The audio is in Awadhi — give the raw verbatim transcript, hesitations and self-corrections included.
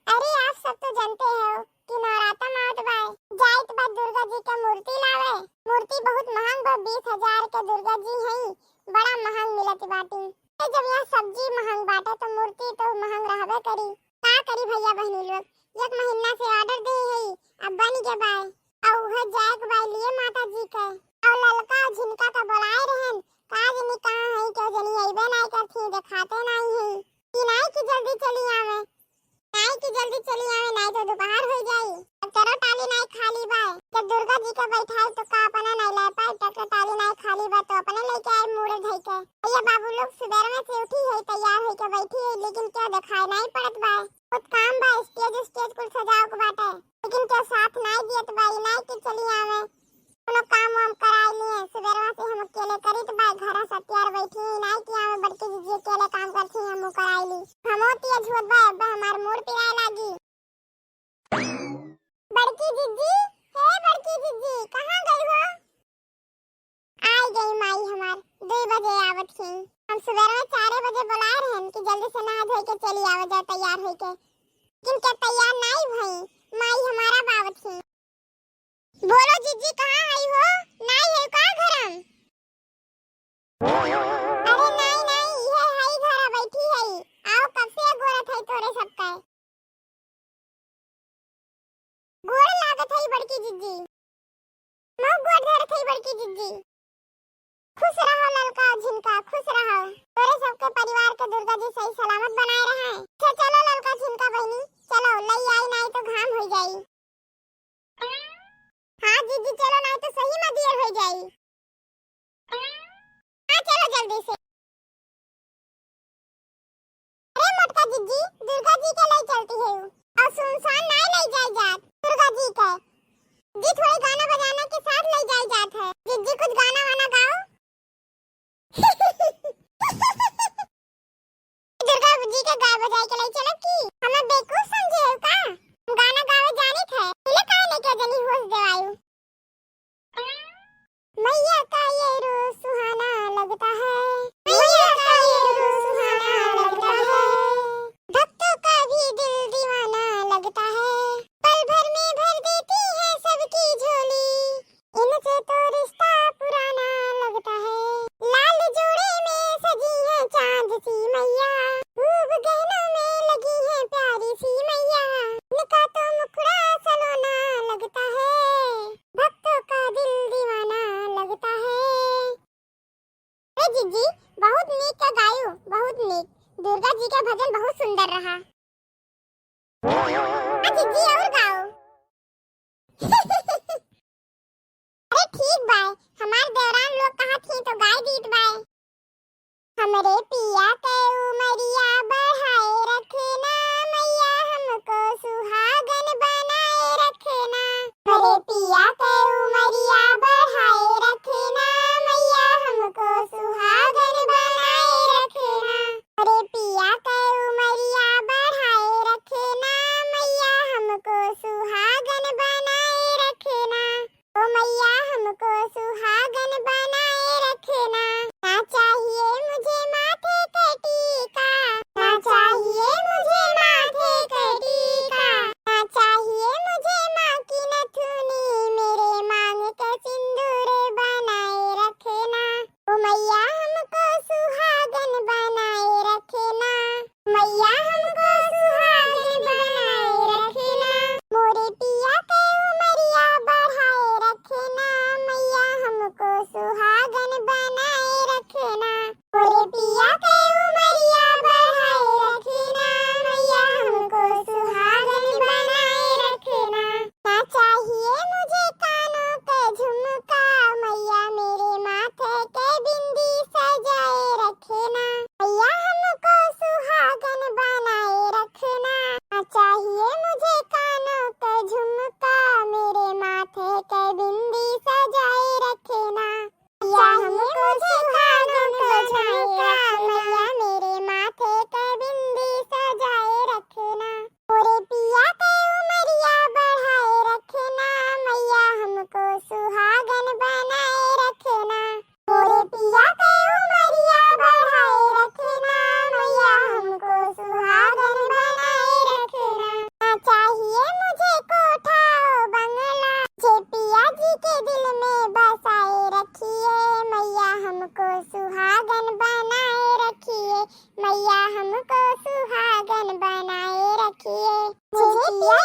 अरे, आप सब तो जानते हो कि नवराता में आवत बा, जाइत बा दुर्गा जी के मूर्ति लावे। मूर्ति बहुत महंग बा, बीस हजार के दुर्गा जी हई, बड़ा महंग मिलत बाटी। ए, जब यहाँ सब्जी महंग बाटे तो मूर्ति तो महंग रहबे करी। का करी भैया बहनी लोग, एक महीना से order दे हई, अब बन के बाय, और उहे जाए के बाय लिए माता जी के। और ललका और झिनका के बुलाए रहन, का जनी कहाँ हई, के जनी अइबे नाई करती, देखाते नाई हई। कि नाई कि जल्दी चली आवे, नाई कि जल्दी चली आवे, नाई तो दोपहर हो जाई। अब चलो टाली नाई खाली बा, जब दुर्गा जी के बैठाए तो का अपना नाई लाए पाए, ट्रैक्टर टाली नाई खाली बा तो अपने लेके आए मूड़े धई के। भैया बाबू लोग सुबेर में से उठी है, तैयार होके बैठी है, लेकिन क्या देखाए नाई पड़त बा। बहुत काम बा, stage stage कुल सजाव के बाटे, लेकिन क्या साथ नाई दियत बा, ई नाई कि चली आवे। कोनो काम वाम कराई लिए, सुबेरवा से हम अकेले करित बा, घर से तैयार बैठी है, नाई कि आवे बड़की जीजी अकेले काम करती है, हम कराई ली। हमो तेज होत बा, अब हमार मूड़ पिराए लागी। बड़की जीजी, हे बड़की जीजी, कहाँ गई हो? आई गई माई हमार, दो बजे आवत ही। हम सुबेर में चार बजे बुलाए रहन कि जल्दी से नहा धोई के चली आवे जाए तैयार होई के। लेकिन क्या तैयार नाई भई, माई हमारा बावत ही। बोलो जीजी, कहाँ हई हो? नाई है का घरम? अरे नाई, नाई, इहे हई घरा बैठी हई। आओ, कब से गोरत हई तोरे सबका। गोड़ लागत हई बड़की जीजी। मऊ गोड़ धरत हई बड़की जीजी। खुश रहो ललका झिनका, खुश रहो। तोरे सबके परिवार के दुर्गा जी सही सलामत बनाए रहे। अच्छा चलो ललका झिनका बहिनी, चलो लई आई, नाई तो घाम होई जाई। हाँ जीजी चलो, नाई तो सही में देर होई जाई। हाँ चलो जल्दी से। अरे मोटका जीजी, दुर्गा जी के लई चलती है और सुनसान नाई लई जाई जात दुर्गा जी के। जी थोड़े गाना बजाना के साथ लई जाई जात है। जीजी कुछ गाना वाना गाओ। दुर्गा जी के गाय बजाए के लई चलब की? हमें बेवकूफ समझे हो का? हम गाना गावे जानित है, इले काहे लेके जनी होश देवायु? मैया का ये रूप सुहाना लगता है, मैया का ये रूप सुहाना लगता है, भक्तों का भी दिल दीवाना लगता है, पल भर में भर देती है सबकी झोली, इनसे तो रिश्ता पुराना लगता है। लाल जोड़े में सजी है चांद सी मैया, खूब गहनों में लगी है प्यारी सी मैया, इनका तो मुखड़ा सलोना लगता है, भक्तों का दिल दीवाना लगता है। ए जीजी, बहुत नीक के गायू, बहुत नीक। दुर्गा जी के भजन बहुत सुंदर रहा। आ जीजी और गाओ। अरे ठीक बाय, हमार देवरान लोग कहा थी तो गाय दीत बाय। हमरे पिया के उमरिया बढ़ाए रखना, मैया हमको सुहागन बनाए रखना। हमरे पिया के उमरिया बढ़ाए रखना, मैया हमको सुहागन बनाए रखना। हमरे पिया के उमरिया बढ़ाए रखना, मैया हमको सुहागन बनाए रखना। ओ मैया हमको सुहागन बनाए रखना। ना चाहिए मुझे माथे का टीका, ना चाहिए मुझे माथे का टीका, ना चाहिए मुझे माँ की नथुनी, मेरे मांग का सिंदूर बनाए रखना। ओ मैया हमको सुहागन बनाए रखना, मैया हमको सुहागन बनाए रखना। मोरे पिया के उमरिया बढ़ाए रखना, मैया हमको सुहागन बनाए रखना। मोरे पिया के उमरिया बढ़ाए रखना, मैया हमको सुहागन बनाए रखना। ना चाहिए मुझे कानों का झुमका, मैया मेरे माथे के बिंदी सजाए रखना। मैया हमको सुहागन बनाए रखना। ना चाहिए मुझे कानों का झुमका, मेरे माथे के बिंदी सजाए रखना। मैया हमको सुहागन बनाए रखना, मैया मेरे माथे के बिंदी सजाए रखना। मोरे पिया के उमरिया बढ़ाए रखना, मैया हमको सुहागन बनाए रखना। मोरे पिया के उमरिया बढ़ाए रखना, मैया हमको सुहागन बनाए रखना। सबको सुहागन बनाए रखिए। मुझे पिया